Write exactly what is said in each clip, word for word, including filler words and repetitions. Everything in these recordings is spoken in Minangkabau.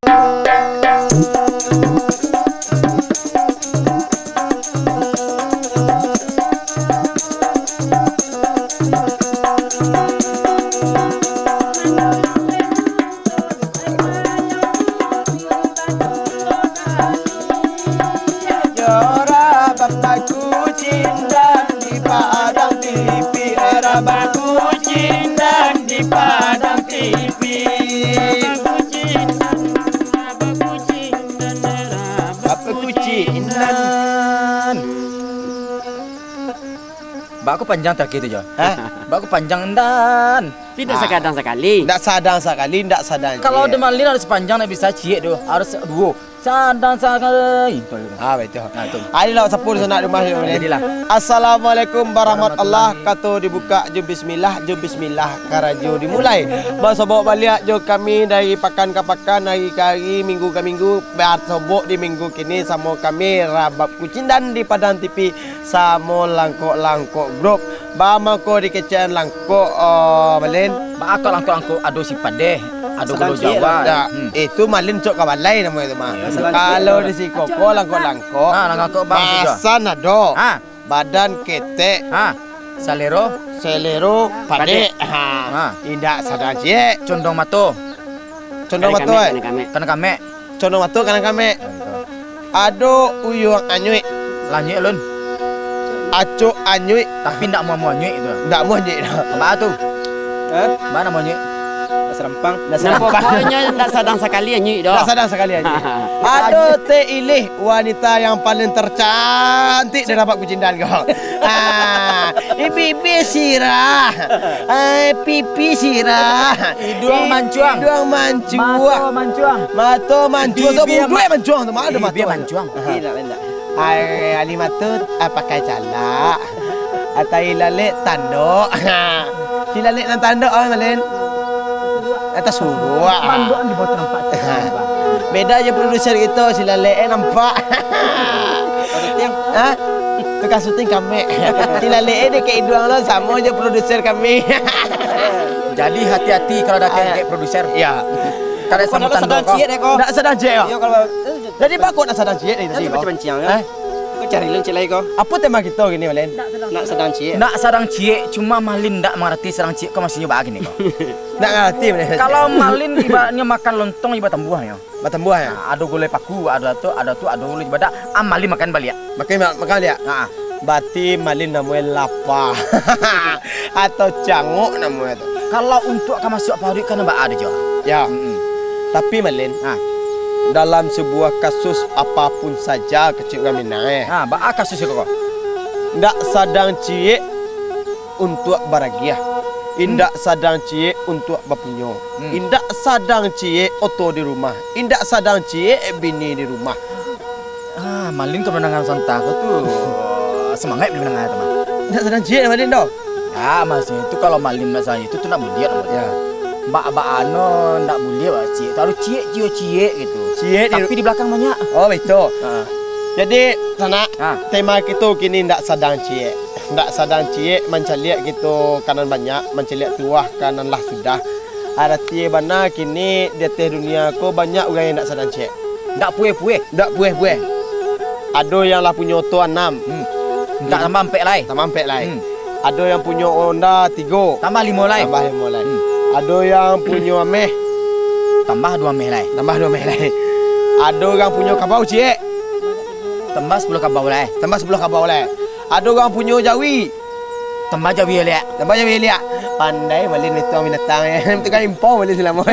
Yo, rabab bakucindan di Padang T V, rabab kucindan di Padang T V. Rabab kucindan, rabab kucindan. Bako panjang terakhir tu, Jo? Hah? Bako panjang, Dan? Tidak Ah. sakadang sakali. Ndak sadang sakali, ndak sadang Kalau ciek. Di Malin harus panjang, ndak bisa ciek tu. Harus duo. Sadang sakali. Ah, batua. Nah, tu. Ari lah, sapu di sanak rumah, jo, Malin. Jadilah. Assalamualaikum warahmatullahi. Warahmatullahi. Kato dibuka jo bismillah, jo bismillah karajo dimulai. Basobok baliak jo kami dari pakan ka pakan, hari ka hari, minggu ka minggu. Basobok di minggu kini samo kami, Rabab Kucindan di Padang T V. Samo Langkok-Langkok Grup. Baa mangko di kecek Langkok, oh, Malin? Baa kok Langkok-Langkok, ado si padeh, ado Sadang gulo ciek Jawa. Lah. Dak, hmm. Itu Malin cok ka balai namo itu mah. Iyo, sadang ciek. Kalau di siko ko Langkok-Langkok. Ah, Langkok-Langkok bang sudah. Basan ado. Ah. Badan ketek. Ah. Salero. Salero padek. Padek. Ha. Ah. Indak sadang ciek. Condong mato. Condong mato, eh. Kanek-kanek. Kanek-kanek. Condong mato kanek-kanek. Ado uyuang anyuik. Lah anyuik alun. Acok anyuik. Tapi ndak amuah-amuah anyuik tu. Ndak amuah anyuik doh. Baa tu? Hah? Baa namo anyuik? Ndak sarampang. Ndak Nah, sarampang. Pokoknyo ndak sadang sakali anyuik doh. Ndak sadang sakali anyuik. Ado teh ilih wanita yang paling tercantik di Rabab Kucindan ko. Ah, bibia sirah. Ai, pipi sirah. Iduang I-, mancuang. Iduang mancuang. Mato mancuang. Mato mancuang. Tu bibia buduak ma-, mancuang tu, mah ado bibia mato. Mancuang. Indak, indak. Ai, ali mato, ah, pakai calak. Atau ilalek tandok. Silalek nan tandok, ah, Malin. Atau suruak. Mandok di bawah nampak. Beda jo produser kito, silalek, eh, nampak. Hah? Tukang syuting kami. Silalek, eh, dek iduang lo, samo jo produser kami. Jadi hati-hati kalau ado Ah. kek produser. Iyo. Kalau samo tandok sadang ko. Ciek deh ko. Ndak sadang ciek, ko. Iyo, kalau Jadi, baa kok ndak sadang ciek dari tadi, ko? Pancing-pancing, yo. Eh? Ko cari lun ciek lai, ko. Apo tema kito kini, Malin? Ndak sadang ciek. Ndak sadang ciek, cuma Malin ndak mangarati sadang ciek ko mukasuiknyo baa kini, ko. Ndak ngarati, Malin. Kalau Malin ibaratnyo makan lontong, ibarat batambuah, yo. Batambuah, yo? Nah, ado gulai paku, ado tu, ado tu, ado gulai badak. Ah, Malin makan baliak. Makan, makan baliak? Ha. Barati Malin namonyo lapa. Atau cangok namonyo tu. Kalau untuak ka masuak paruik kan baa ado, Jo? Yo. Mm-mm. Tapi, Malin, Ha. dalam sabuah kasus apapun saja kecek urang Minang, eh. Ha, baa kasus iko, ko? Ndak sadang ciek untuak baragiah. Hmm. Indak sadang ciek untuak bapunyo. Hmm. Indak sadang ciek oto di rumah. Indak sadang ciek bini di rumah. Ah, Malin ko mandanga santa ko tu, sumangaik Malin mandanga tu mah. Ndak sadang ciek Malin doh. Ah, mukasuiknyo tu kalau Malin ndak sadang ciek tu, tu ndak buliah namonyo. Yo. Baa-baa no ndak buliah baa ciek. Taruih ciek, ciek, ciek gitu. Ciek di Tapi di balakang banyak. Oh, batua. Ha. Jadi, sanak, Ha. tema kito kini ndak sadang ciek. Ndak sadang ciek mancaliak kito ka nan banyak, mancaliak tuah ka nan lah sudah. Arati bana kini di ateh dunia ko banyak urang yang ndak sadang ciek. Ndak pueh-pueh. Ndak pueh-pueh. Ado yang lah punyo oto anam. Hmm. Ndak tambah ampek lai. Tambah ampek lai. Hmm. Ado yang punyo onda tigo. Tambah limo lai. Tambah limo lai. Hmm. Ado yang punyo ameh. Tambah duo ameh lai. Tambah duo ameh lai. Ado urang punyo kabau ciek. Tambah sapuluah kabau lai. Tambah sapuluah kabau lai. Ado urang punyo jawi. Tambah jawi liak. Tambah jawi liak. Pandai Malin mituang binatang, eh. Tukang impau Malin salamo.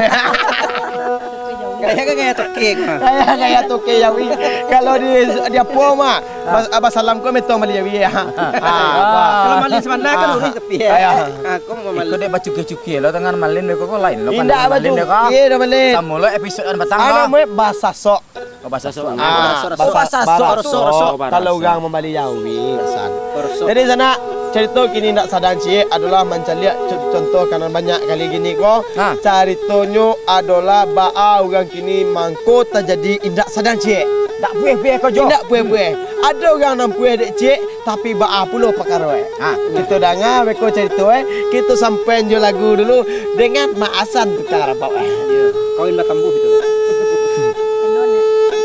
Gaya kan gaya toke ko. Gaya, gaya toke jawi. Kalau di, di apo mah? Ah. Bas-, basalam ko mituang Malin jawi, yo. Ah, Ah. bah. Kalau Malin sabana kan Ah. urang tapi, yo. Ah, yo. Ah, ko mau Malin. Iko dek bacukie-cukie lo tangan Malin dek ko, ko lain lo Indak pandangan Malin dek ko. bacukie doh, Malin. Samo lo episod nan patang Ah, lo. namonyo basasok. Oh, basasok. Ah, Basasok. basa-, Basasok. basasok. Basasok. Kalau urang mambali jawi, Hasan. Basasok. Jadi, sanak, carito kini ndak sadang ciek adolah mancaliak co-, contoh ka nan banyak kali kini ko. Ha. Caritonyo adolah baa urang kini mangko tajadi indak sadang ciek. Ndak pueh-pueh ko, Jo. Indak pueh-pueh. Ado urang nan pueh dek ciek, tapi baa pulo pakaro, eh. Ha. Kito danga beko carito, eh. Kito sampaian jo lagu dulu dengan Mak Hasan Tukang Rabab, eh. Yo, kawin batambuah itu.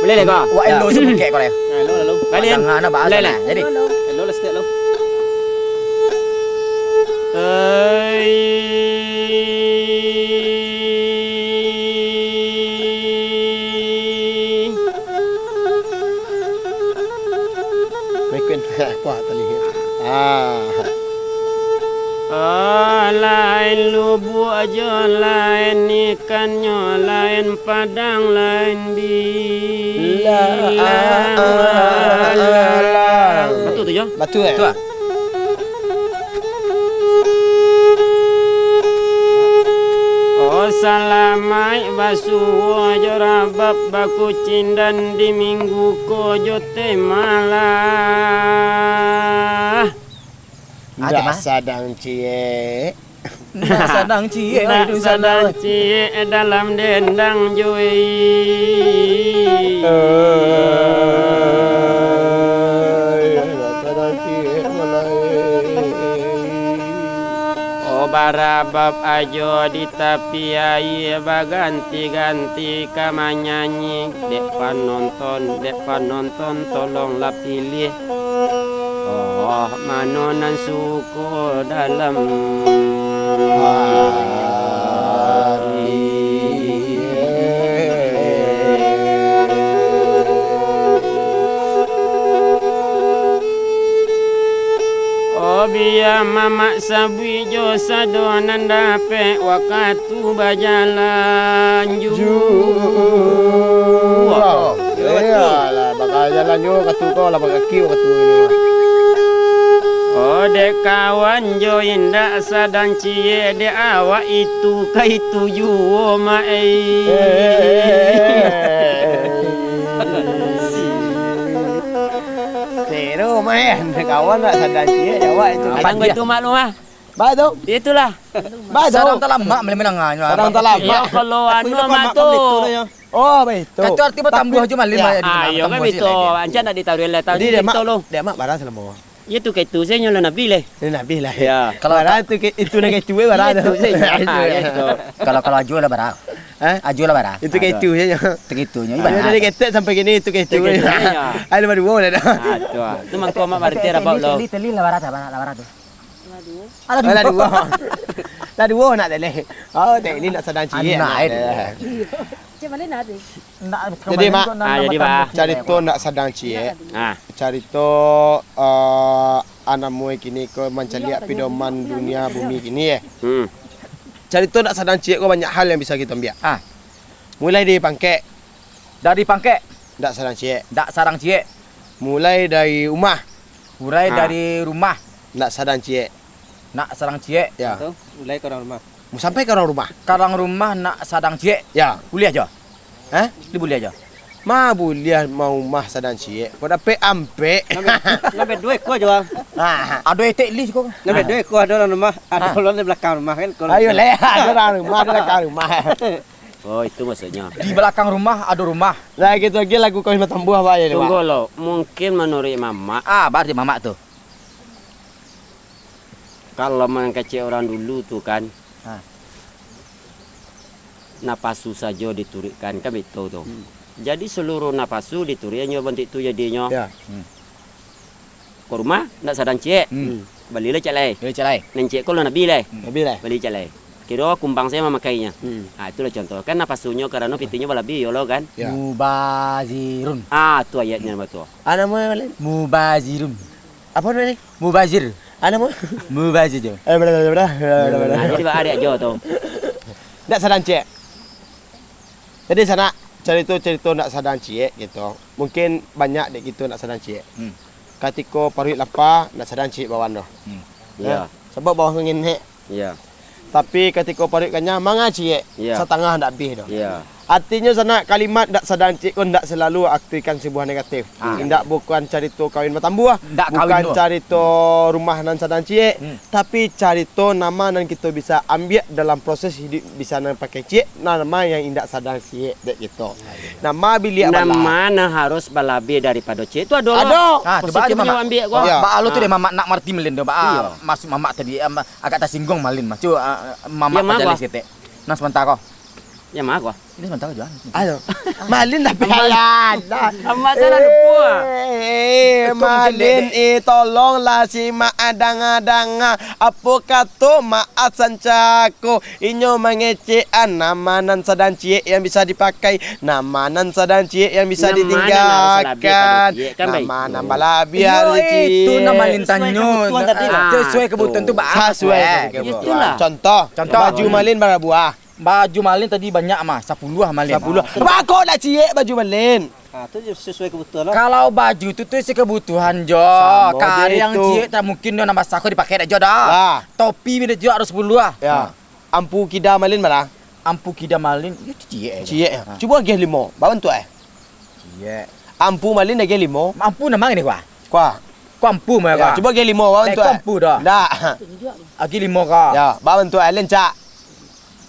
Boleh lah kau. Wak elo se bungkek kau lai. Nah, elo, elo. Balian. Jangan nak bahas lah. Jadi. Elo lah, setiap lo. Ai. Maikin kuah tadi. Ah. Oh, lain lubuak jo, lain ikannyo, lain padang, lain bilang. Batua tu, Jo? Batua, eh? Batua. Oh, salamaik basuo jo rabab, bakucindan di minggu ko jo teh malah. Ah, ndak sadang ciek. Ndak sadang ciek, ndak sadang ciek dalam dendang, Jui. Oh, barabab ajo di tapi aia, baganti-ganti ka manyanyi. Dek panonton, dek panonton, tolonglah pilih. Oh, mano nan suko dalam hati. Oh, bia mamak sabuik jo sado nan dapek wakatu bajalan juo. Juo. Iyolah, bakal jalan juo wakatu ko lah, bakaki wakatu ini mah. Oh, dek kawan jo indak sadang ciek, dek awak itu ka itu juo, Mak, eh. Eh, eh, eh, eh, eh. Seru, Mak, eh. Dek kawan ndak sadang ciek, dek awak itu ka itu. Padang itu, Mak, lu, ah. Ba tu? Itulah. Ba tu? Sadang talamak, malin mandanganyo. Sadang talamak. Iyo, kalau anu, Mak, tu. Oh, baitu. Kato arti batambuah jo malin, Mak, di Mak, batambuah jo malin. Ancak ndak ditaruih lah, taruih. Jadi, dek Mak, lo. Dek Mak bara salamo? Iyo tu, ka itu sajo lo Nabi lah. Lo Nabi lah. Iyo. Kalau bara tu, ka itu nan ka itu, eh, bara tu. Itu sajo. Ah, iyo tu. Kalau, kalau Ajo lah bara. Hah? Ajo lah bara. Itu ka itu sajo. Itu ka itu nyo. Iyo, dari ketek sampai kini itu ka itu. Itu ka itu sajo. Ayo, bara duo lah dah. Ah, tu ah. Tu mangko Mak bara tu rabab lo. Teli, teli lah bara, bara, bara tu. Alah, duo. Alah, duo. Lah duo nak tadi. Oh, tak, ini nak sadang ciek. Anak, eh. Cik, mana nak habis? Jadi, Mak, ah, jadi, Mak, carito nak sadang ciek. Ah. Carito, eh, anak murid kini ko mancaliak pidoman dunia bumi kini, eh. Hmm. Carito nak sadang ciek ko banyak hal yang bisa kito ambiak. Ah. Mulai dari pangkek. Dari pangkek. Ndak sadang ciek. Ndak sadang ciek. Mulai dari rumah. Mulai dari rumah. Ndak sadang ciek. Ndak sadang ciek. Ya. Tu, mulai ka urang rumah. Mu sampai ka urang rumah. Ka urang rumah ndak sadang ciek. Ya. Buliah jo. Hah? Di buliah jo. Ma buliah ma rumah sadang ciek. Kok dapek ampek. Nambah, nambah duo ekor jo, Bang. Ah. Ado etek lih ko. Nambah duo ekor, ado urang rumah, ado urang di balakang rumah kan. Ayo leh, ado urang rumah, ado balakang rumah. Oh, itu maksudnyo. Di balakang rumah ado rumah. Lah, gitu lagi lagu kawin batambuah, Pak, ya, Pak? Tunggu lo, mungkin manuruik Mamak. Ah, berarti Mamak tu. Kalau mangecek urang dulu tu kan, ah, napasu sajo dituruikkan, kan baitu tu. Hmm. Jadi, seluruh napasu dituruik nyo bantuak tu jadinyo. Ya. Hmm. Ka rumah, ndak sadang ciek. Hmm. Balilah ciek lai. Bali ciek lai. Nan ciek ko lo Nabi lai. Hmm. Nabi lai. Bali ciek lai. Kiro kumbang sajo mamakainyo. Hmm. Ah, itulah contoh. Kan napasunyo karano pitinyo balabiah, iyo lo kan? Ya. Mubazirun. Ah, tu ayatnyo batua. Ah, namo baliak? Mubazirun. Apo namo ni? Mubazir. Ah, namo? Mubazir jo. Eh, bla, bla, bla, bla, bla, bla. Ah, jadi ba ariak jo tu. Ndak sadang ciek. Jadi, sanak, carito-carito ndak sadang ciek gitu. Mungkin banyak dek kito ndak sadang ciek. Hmm. Katiko paruik lapa, ndak sadang ciek bawaan doh. Hmm. Nah, iyo. Sabab bawaan ngenek. Iyo. Tapi katiko paruik kanyang, manga ciek, iyo, satangah ndak abih doh. Iyo. Artinyo, sanak, kalimat ndak sadang ciek ko ndak selalu artikan sebuah negatif. Ah. Indak, bukan carito kawin batambuah, ndak kawin bukan doh. Carito rumah nan sadang ciek, hmm, tapi carito nama nan kito bisa ambiak dalam proses hiduik bisa nan pakai ciek, nama yang indak sadang ciek dek kito. Nama biliak bala. Nama nan harus balabiah daripado ciek tu ado lo. Ado. Ah, tu positif ba-, nyo ambiak ko. Ba-, ba-, alo tu deh, Mamak nak marti malin tu, ba-, iyo, maksud Mamak tadi, em, agak tasingguang malin mah. Cubo, ah, Mamak pajaleh saketek. Nah, samantaro. Yang ma ko? Ini samantaro, Jon. Aduh. Malin tapi alah. Amat salah lupo. Eh, eh, Malin, eh, tolonglah simak, danga-danga. Apo kato Mak Hasan cako? Inyo mangecek, ah, nama nan sadang ciek yang bisa dipakai, nama nan sadang ciek yang bisa ditinggakan, nama nan balabiah. Iyo, itu nan Malin tanyo. Sesuai kebutuhan tadi lah. Ah, sesuai kebutuhan. Sesuai kebutuhan. Itulah. Contoh, contoh, baju Malin bara buah. Baju Malin tadi banyak mah, sapuluah Malin. Sapuluah. Bako nak ciek baju Malin? Ah, tu je sesuai kebutuhan lah. Kalau baju tu, tu sesuai kebutuhan jo. Samo je. Kadang ciek, tak mungkin do nan basah ko dipakai dak jo dah. Lah. Topi bina jo harus sapuluah. Ya. Ampu kida Malin bara? Ampu kida Malin, yo tu ciek. Ciek, ya. Ha. Cubo agiah limo, babantuak, eh? Ciek. Ampu Malin agiah limo. Ampu nan ma ko? Ko. Ko ampu mah, ya, ko. Cubo agiah limo, babantuak, eh? Ampu dah. Ndak. Agiah limo ko. Ya, babantuak, eh, lencak.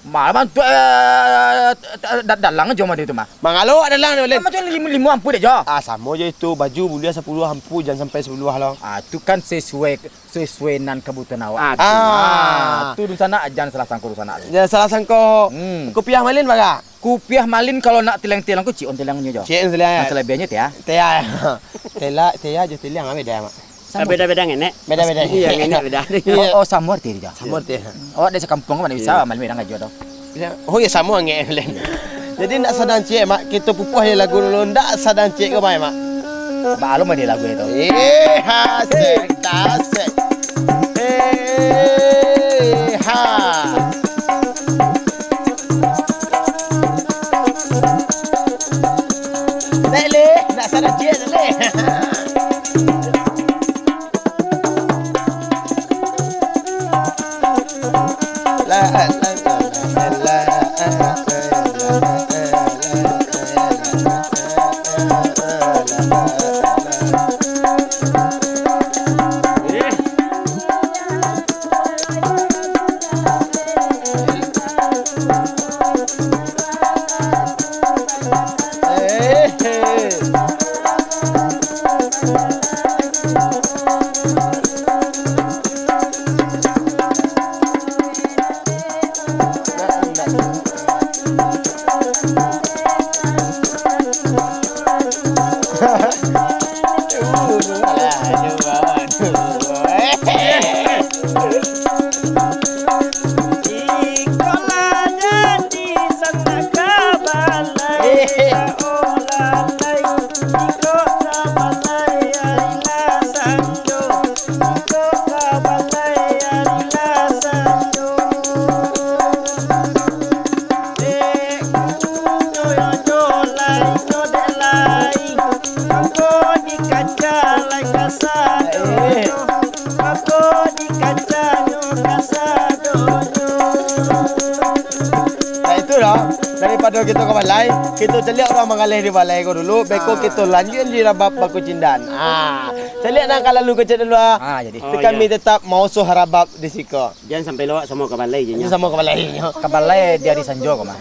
Malah bantuak, eh, da-, dalang jo mah dia tu mah. Mangalo dalang ni, Malin? Macam limo, limo ampu dek jo. Ah, samo je itu. Baju buliah sapuluah ampu, jan sampai sapuluah lah. Ah, tu kan sesuai, sesuai nan kabutuhan awak. Ah, tu. Ah, tu dunsanak, jan salah sangko dunsanak tu. Jan salah sangko. Hmm. Kupiah Malin bara? Kupiah Malin kalau nak tilang-tilang ko ciek on tilangnyo jo. Ciek on tilang, ya. Nan salabiahnyo tea. Tea, ya. Tela, tea jo tilang, ah, beda, Mak. Samo. Ah, beda-beda ngenek. Beda-beda. Iya, ngenek beda. Oh, oh, samo arti jo. Samo arti. Awak dari sakampuang mah bisa Malin bilang ajo tu. Bisa. Oh, ya, samo angek, Malin. Jadi, ndak sadang ciek, Mak. Kito pupuah je lagu dulu. Ndak sadang ciek ko, Mak. Ba alun mah di lagu itu. Eh, asik, asik. Eh, ha. Naik leh, nak sadang ciek leh. Nah, itu dah. Daripado kito ka balai, kito caliak urang manggaleh di balai ko dulu, beko kito lanjuik di rabab bakucindan. Ah, caliak nan ka lalu kecek dulu, ah. Ah, jadi. Tapi kami tetap mausuh rabab di siko. Jan sampai lawak samo ka balai je nyo. Samo ka balai nyo. Ka balai di ari sanjo ko mah.